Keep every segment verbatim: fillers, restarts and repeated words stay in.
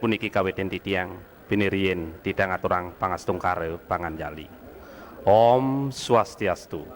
Puniki kawitin titiang, pinirien titiang aturang pangastungkara panganjali. Om Swastiastu.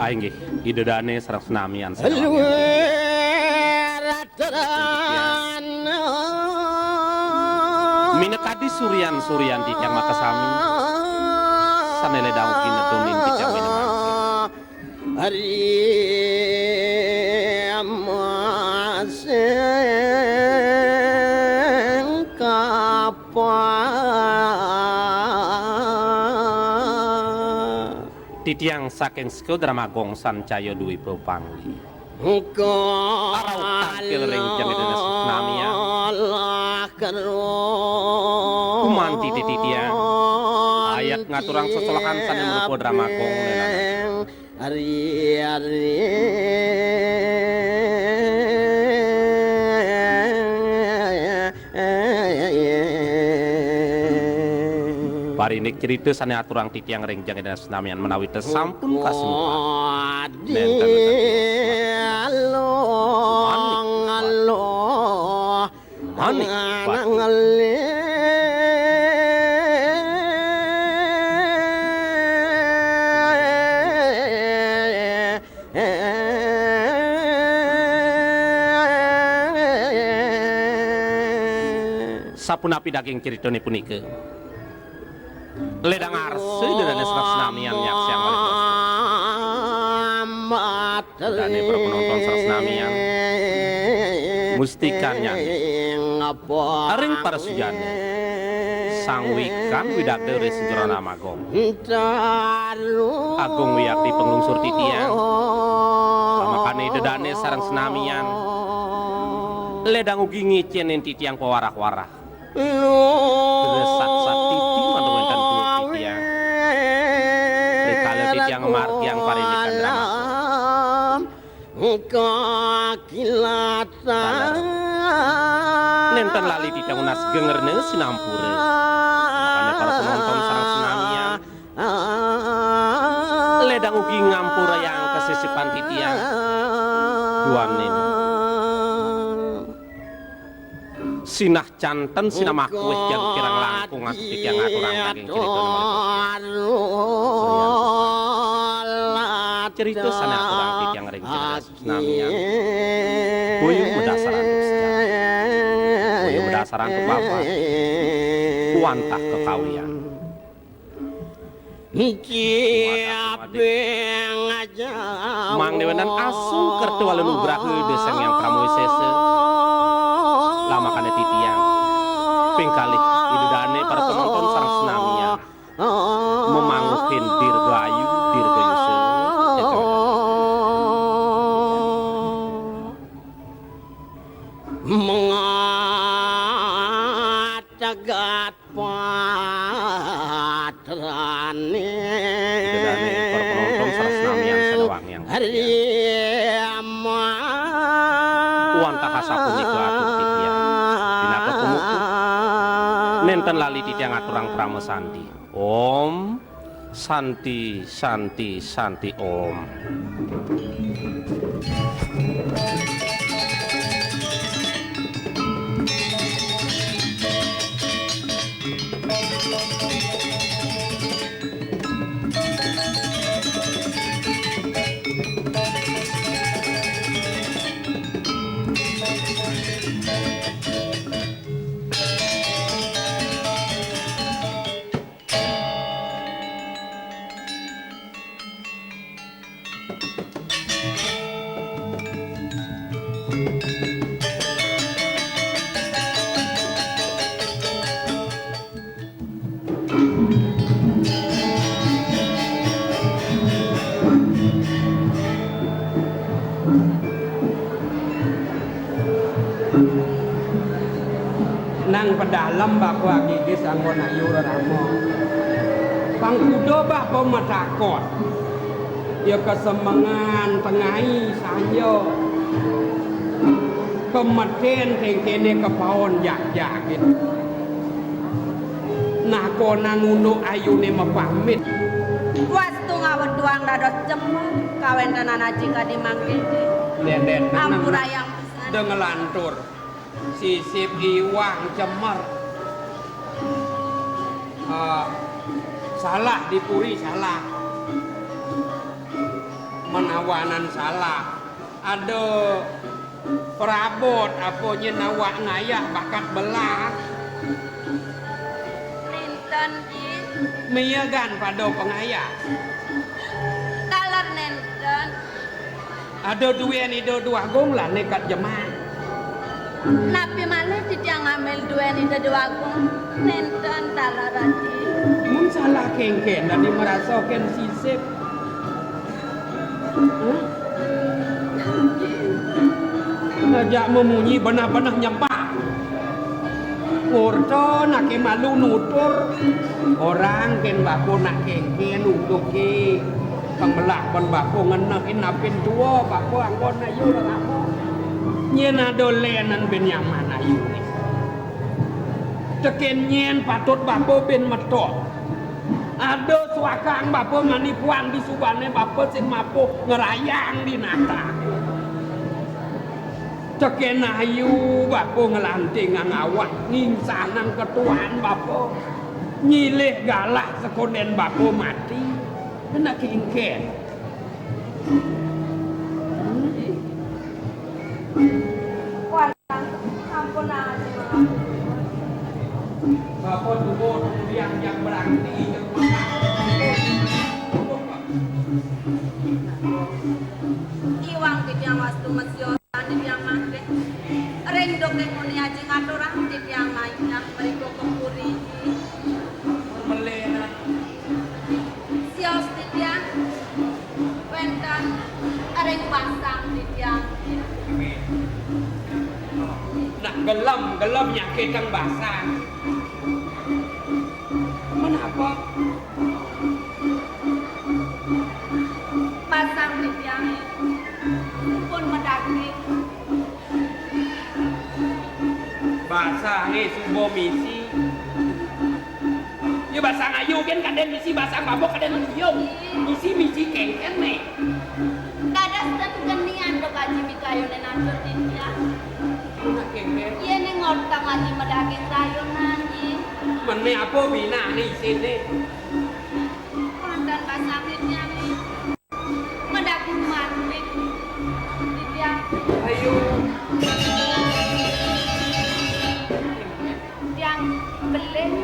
Ah, inggih, Ida Dane sareng senamian. Minakadi suryan-suryan titiang makasami, sane ledang ugi nedunin titiang minakadi. Titiang saking Sekolah Drama Gong Sancaya Dwipa Pangli. Arautan kilering jangidana senamian. Kumanti titiang ayat ngaturang sesolahan sane marupa drama gong lelangan. Parindik cerita sane aturang titiang ring jangidana senamian menawi tesampun kasengguhan. Nenten manik. Sapunapi daging critane punika? Ledang arsa Ida Dane sareng senamian nyaksiang malih. Ida Dane para penonton sareng senamian. Mustikanyane. Ring parasujane. Sang Wikan Widagda ring Sentral Drama Gong. Agung wiakti panglungsur titiang. Pamakane Ida Dane sareng senamian. Ledang ugi ngecenin titiang pawarah-warah. Tresat-sat titi mantuk wenten kulit titiang. Rikala titiang margiang parindikan drama. Nenten lali titiang nunas gengerna sinampura. Makane para penonton sareng senamian. Ledang ugi ngampurayang kasisipan titiang. Duaning sinah canten sinamakuh jagi kirang langkung antuk titiang ngaturang daging crita malih. Cerita sane aturang titiang ring jagadan senamian. Boya madasar antuk sejarah. Boya madasar antuk lapas. Wantah kekawian. Mangda wenten asung kerta wala nugraha Ida Sang Hyang Parama Wisesa. Lamakane titiang ping kalih Ida Dane para penonton sareng senamian. Mamanggihin dirgayu, dirgayusa. Wantah asapunika atur titiang. Pinaka pamuput, nénten lali titiang aturang parama santi. Om Santi, Santi, Santi Om. Nang pedalem bapa agigis anggon ayu rerama. Pang kuda bapa matakon. Ya kasemengan tengai sanja. Kemetén kéngkéné kapaon jak-jak gitu. Nah, konang unduk ayuné mapamit. Wastu ngaweduang dados cemer, kawéntenan aji kadi mangkéné. Déndén, ampurayang pisan. Da nglantur. Sisip iwang cemer. Ah, salah di puri, salah. Menawanan salah. Ada perabot apa nyén awak ngayah bakat belah. Nénten, Ji. Miyagan pada pangayah. Taler nénten. Ada duén Ida Déwa Agung lan nékat jemah. Napi malih titiang ngambil duén Ida Déwa Agung? Nénten taler, Ji. Mun salah kéngkén dadi marasa kén sisip. Hah? Ngajak mamunyi benah-benah nyembah. Ngorta naké malu nutur. Orang kén bapa nak kéngkén uduké. Pangbelah ban bapa ngenehin apin tua, bapa anggon ayu lelama. Nyén ada lénan bin nyaman ayu. Tekén nyén patut bapa bin metok. Ada suakang bapa mani puan di subané bapa sing mapuh ngerayang di nata. Tekén ayu bapa ngelantingang awak, ngingsanang ketuan bapa. Nyilih galah sekondén bapa mati. Kena kéngkén. Sampun, ah, Bapa tubuh yang, yang berarti, yang makan. Iwang titiang wastu mesya, titiang mangke. Ring duke muni aji ngaturang titiang maingkang mriku ke puri. Melena. Sios titiang wénten ring basang titiang. Nah, gelem, gelem nyakitang basang. Menapa? Basang titiang pun medaging. Basangé suba misi. Ya basang ayu gén kadén misi, basang bapa kadén misi. Misi-misi kéngkén né. Dados ten kenian dok aji mikayuné natur titiang. Anak kéngkén. Yéning ngortang aji medaging rayunan, Ji. Mené apa binané isiné? Wonten basang titiang, Ji. Medaging mantik. Titiang. Ayo. Tiang beling.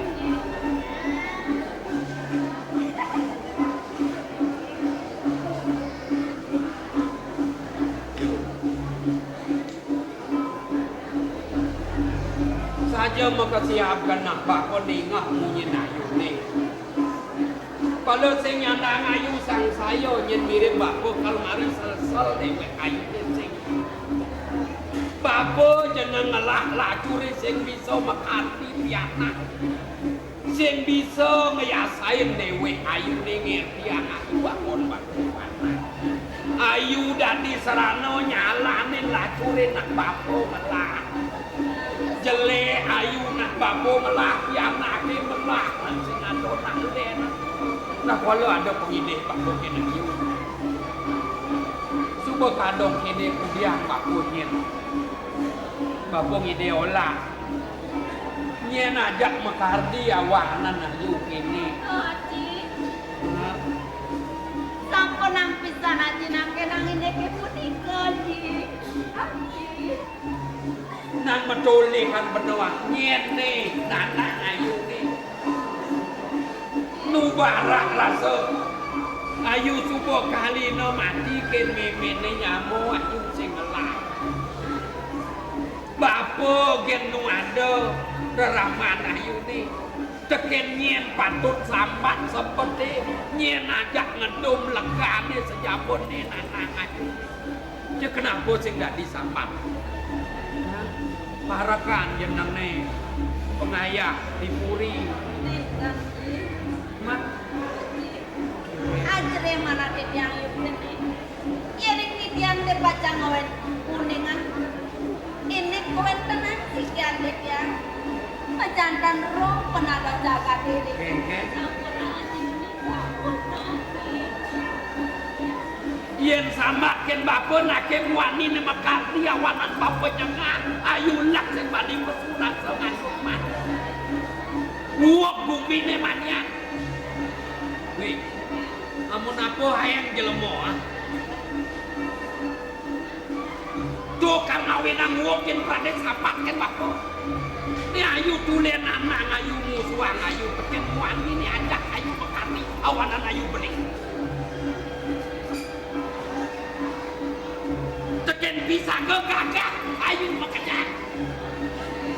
Saja makasiab genah bapa ningeh munyin ayuné. Kala sing nyandang ayu sangsaya nyén mirib bapa kalmari selsel déwék ayuné sing. Bapa jeneng ngelah lacuré sing bisa makardi pianak. Sing bisa ngeyasain déwék ayuné ngertiang ayu bangun bapa. Adi sarana nyalanin lacurin nak bapa melah. Jelek ayu nak bapa melah, pianake melah, nang sing ada nak len. Nah, kala ada pengidih bapa kene ayu. Suba kadang kene kudiang bapa nyen. Bapa ngidih olah. Nyen ajak makardi awanan ayu kene. Aji. Sampun nang pisan Aji nake nang indike punika, Aji. Aji. Nang matolihan benua nyene nanang ayune. Nu barak rasa. Ayu suba kalina mati ken memene nyama ayu sing ngelah. Bapa gen nu ada reraman ayune. Teken nyen patut sambat sepete, nyen ajak ngedum legane sejabune nanang ayu. Cek kenapa sing dadi sambat? Parekan jenenge pengayah di puri. Mat. Ajre marake tiang yukti. Yen ing titiang te pacang ngawen kuningan, inik kawéntenan sikian titiang. Majanten roh penata jagat ini. Kéngkén. Sampun, Aji. Sampun, Aji. Yén sambat kén bapa naké muani né makardi awanan bapa nyengah, ayu lak sing bani pesurat sangandung mati. Uwuk guminé manian. Wih, amun apa hayang jelema, ah? Tukang ngawinang wong yen pradé sapat kén bapa. Né ayu tulen anak ayu musuhan ayu tekén muani né ajak ayu mekati awanan ayu beli. Tekén pisaga gagah ayu makejang.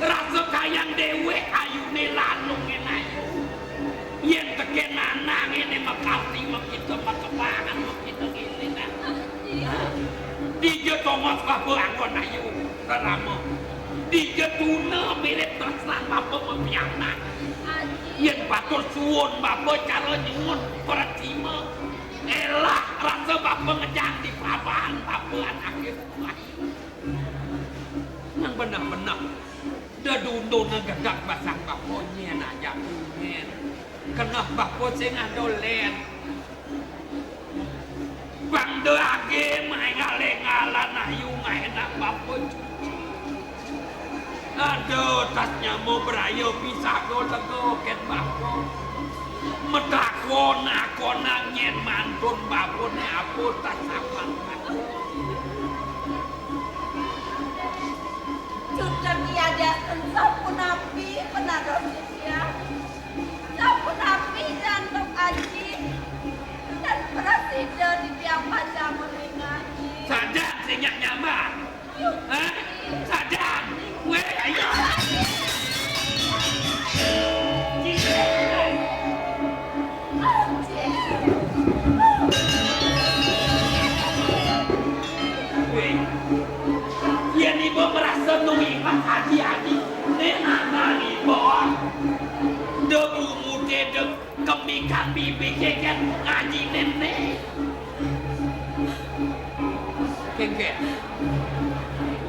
Rasa kayang déwék ayuné lanungin ayu. Yén tekén anak ngéné makarti makita makebangan makita ngéné nah. Dija tongos bapa anggon ayu rerama. Dija tuna mirip tresnan bapa mapianak. Yén patut suwun bapa cara nyuwun pracima. Élah rasa bapa ngejang di pabahan bapa anaké. Nang beneh-beneh. Dedundun gegak basang bapa nyén ajak nyén. Keneh bapa sing ada lén. Bang da age maénggal-énggalan ayu maénak bapa cuci. Ada tas nyama beraya pisaga lega kén bapa. Metakon akonang nyén mantun bapané apa tas apan. Cucek iya jaten sapunapi penados titiang? Sapunapi jantuk Aji? Tan prasida titiang pacang melingahi. Sajan sing nyak nyambat. Hah? Sajan. Wéh, ayo. Wéh. Yén iba merasa nuwi pas adi-adi, né anak iba. Da umuté da kembikan bibik kén ngaji néné. Kéngkén.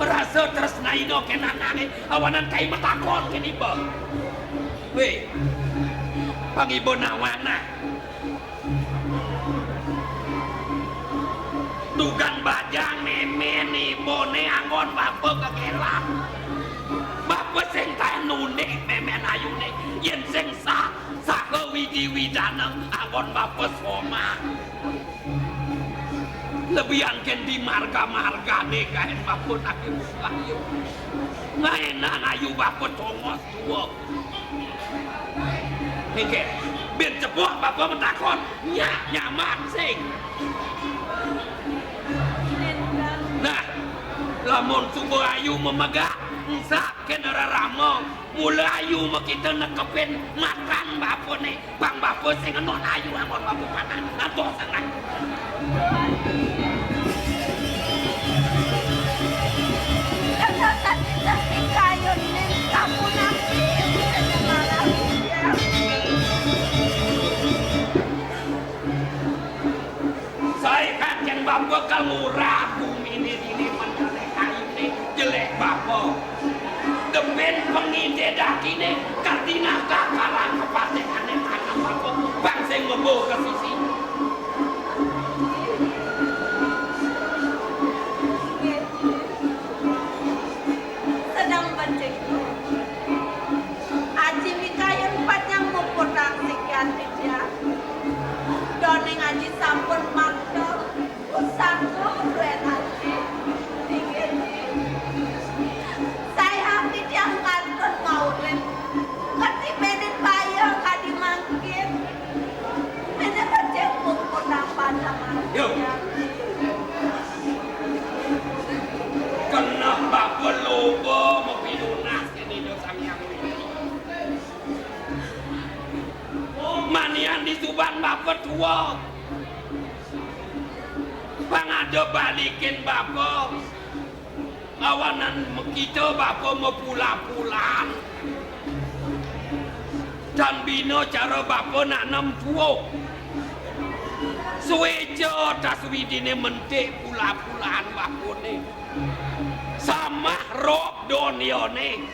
Merasa tresna ida kén anaké, awanan kai matakon kén iba. Wéh. Pang iba nawana. Dugang bajang mémén ibané anggon bapa gegelan. Bapa sing taén nunding mémén ayuné, yén sing sah, saha widi-widana anggon bapa somah. Lebihan kén di marga-margané gaén bapa naké musuh ayu. Ngaénan ayu bapa tongos tua. Kéngkén, bin cepok bapa matakon, nyak nyambat sing. Nah, lamun suba ayu mamegak, engsap kén rerama, mula ayu makita nekepin matan bapané, pang bapa sing enut ayu anggon bapa panah. Antos sangat. Sai kan Yén bapa kal ngurah guminé dini mén jelék ayuné, jelék bapa. Depén pengidé dakiné, kal dina kakaran kepatéané anak bapa, bang sing mebo ka sisi. Sedeng becik. Aji mikayun panyang muputang sikian titiang. Doning aji sampun makta. Pusaka duén aji. Inggih, Ji. Sayang titiang kantun maurip. Keti méné baya kadi mangkin. Méné becik muputang panyang. Yo. Keneh bapa loba mapinunas kén Ida Sang Hyang Widhi. Manian disuban bapa tua. Pang ada balikin bapa. Awanan makita bapa mapula-pulaan. Tan bina cara bapa nanem tua. Suéca tas Widiné mentik pula-pulaan bapané. Samah rop doniané.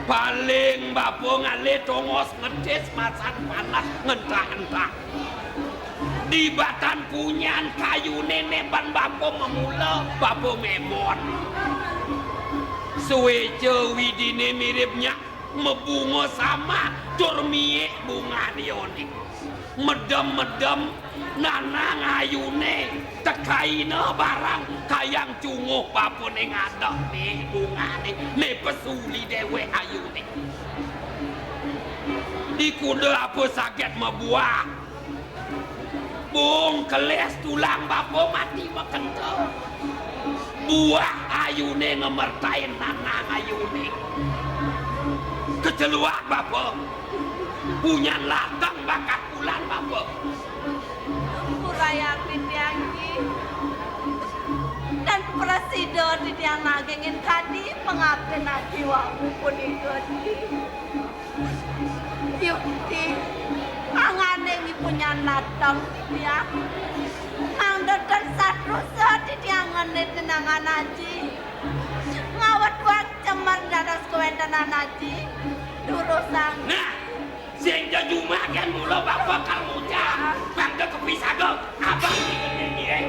Paling bapa ngalih tongos ngetis masan panas ngentah-entah. Dibatan punyan kayuné né ban bapa mamula, bapa mébon. Suéca Widiné mirib nyak mabunga samah tur miik bungan ioné. Medem-medem nanang ayuné, tekaina barang kayang cunguh bapané ngadek né bungané, né pesuli déwék ayuné. Di kuda apa saget mabuah. Bung kelis tulang bapa mati makenta. Buah ayuné ngemertain nanang ayuné. Keceluak bapa. Punyan latang bakat bulan bapa. Puraya titiang, Ji. Dan prasida titiang nagingin kadi pangabdin aji wau punika, Ji. Yukti, anganing punyan latang titiang. Mangda tan saterusé titiang ngenit nenangan aji. Ngawit wak cemer dados kawéntenan aji. Durusang. Nah, sing jejumah kén mula bapa kal ngucap. Mangda kepisaga, abang iki nggih.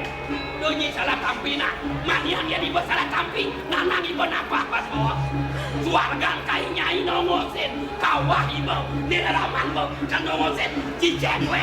Dunyi salah tampi nah. Manian yén iba salah tampi, nanang iba nabah pas bawa. Suargan kai nyai nongosin, kawah iba, nileraman ba, kan nongosin, cicén wé.